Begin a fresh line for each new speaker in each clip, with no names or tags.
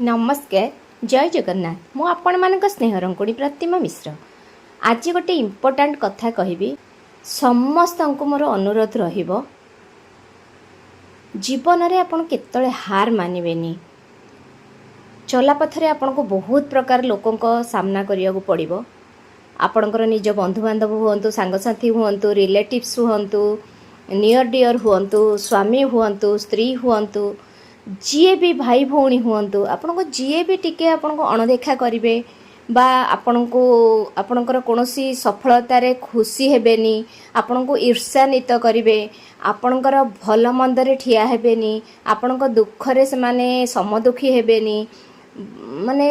ନମସ୍କାର, ଜୟ ଜଗନ୍ନାଥ। ମୁଁ ଆପଣମାନଙ୍କ ସ୍ନେହରଙ୍କୁଣୀ ପ୍ରତିମା ମିଶ୍ର। ଆଜି ଗୋଟେ ଇମ୍ପୋର୍ଟାଣ୍ଟ କଥା କହିବି। ସମସ୍ତଙ୍କୁ ମୋର ଅନୁରୋଧ ରହିବ, ଜୀବନରେ ଆପଣ କେତେବେଳେ ହାର ମାନିବେନି। ଚଲାପଥରେ ଆପଣଙ୍କୁ ବହୁତ ପ୍ରକାର ଲୋକଙ୍କ ସାମ୍ନା କରିବାକୁ ପଡ଼ିବ। ଆପଣଙ୍କର ନିଜ ବନ୍ଧୁବାନ୍ଧବ ହୁଅନ୍ତୁ, ସାଙ୍ଗସାଥି ହୁଅନ୍ତୁ, ରିଲେଟିଭ୍ସ ହୁଅନ୍ତୁ, ନିୟର ଡିୟର ହୁଅନ୍ତୁ, ସ୍ୱାମୀ ହୁଅନ୍ତୁ, ସ୍ତ୍ରୀ ହୁଅନ୍ତୁ, ଯିଏ ବି ଭାଇ ଭଉଣୀ ହୁଅନ୍ତୁ, ଆପଣଙ୍କୁ ଯିଏ ବି ଟିକେ ଆପଣଙ୍କୁ ଅଣଦେଖା କରିବେ ବା ଆପଣଙ୍କୁ ଆପଣଙ୍କର କୌଣସି ସଫଳତାରେ ଖୁସି ହେବେନି, ଆପଣଙ୍କୁ ଈର୍ଷାନ୍ୱିତ କରିବେ, ଆପଣଙ୍କର ଭଲ ମନ୍ଦରେ ଠିଆ ହେବେନି, ଆପଣଙ୍କ ଦୁଃଖରେ ସେମାନେ ସମଦୁଃଖୀ ହେବେନି, ମାନେ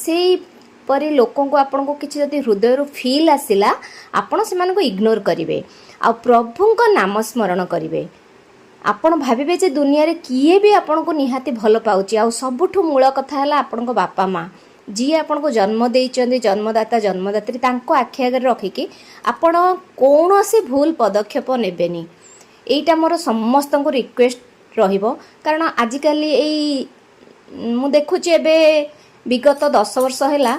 ସେଇପରି ଲୋକଙ୍କୁ ଆପଣଙ୍କୁ କିଛି ଯଦି ହୃଦୟରୁ ଫିଲ୍ ଆସିଲା, ଆପଣ ସେମାନଙ୍କୁ ଇଗ୍ନୋର କରିବେ ଆଉ ପ୍ରଭୁଙ୍କ ନାମ ସ୍ମରଣ କରିବେ। ଆପଣ ଭାବିବେ ଯେ ଦୁନିଆରେ କିଏ ବି ଆପଣଙ୍କୁ ନିହାତି ଭଲ ପାଉଛି। ଆଉ ସବୁଠୁ ମୂଳ କଥା ହେଲା, ଆପଣଙ୍କ ବାପା ମା ଯିଏ ଆପଣଙ୍କୁ ଜନ୍ମ ଦେଇଛନ୍ତି, ଜନ୍ମଦାତା ଜନ୍ମଦାତ୍ରୀ, ତାଙ୍କ ଆଖି ଆଗରେ ରଖିକି ଆପଣ କୌଣସି ଭୁଲ ପଦକ୍ଷେପ ନେବେନି। ଏଇଟା ମୋର ସମସ୍ତଙ୍କୁ ରିକ୍ୱେଷ୍ଟ ରହିବ। କାରଣ ଆଜିକାଲି ଏଇ ମୁଁ ଦେଖୁଛି, ଏବେ ବିଗତ 10 ବର୍ଷ ହେଲା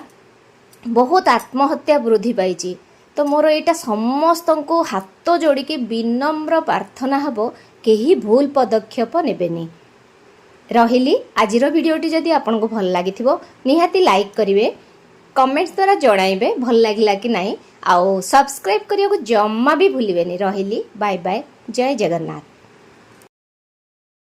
ବହୁତ ଆତ୍ମହତ୍ୟା ବୃଦ୍ଧି ପାଇଛି। ତ ମୋର ଏଇଟା ସମସ୍ତଙ୍କୁ ହାତ ଯୋଡ଼ିକି ବିନମ୍ର ପ୍ରାର୍ଥନା ହେବ, କେହି ଭୁଲ ପଦକ୍ଷେପ ନେବେନି। ରହିଲି। ଆଜିର ଭିଡ଼ିଓଟି ଯଦି ଆପଣଙ୍କୁ ଭଲ ଲାଗିଥିବ, ନିହାତି ଲାଇକ୍ କରିବେ, କମେଣ୍ଟସ୍ ଦ୍ୱାରା ଜଣାଇବେ ଭଲ ଲାଗିଲା କି ନାହିଁ, ଆଉ ସବସ୍କ୍ରାଇବ୍ କରିବାକୁ ଜମା ବି ଭୁଲିବେନି। ରହିଲି, ବାଏ ବାଏ, ଜୟ ଜଗନ୍ନାଥ।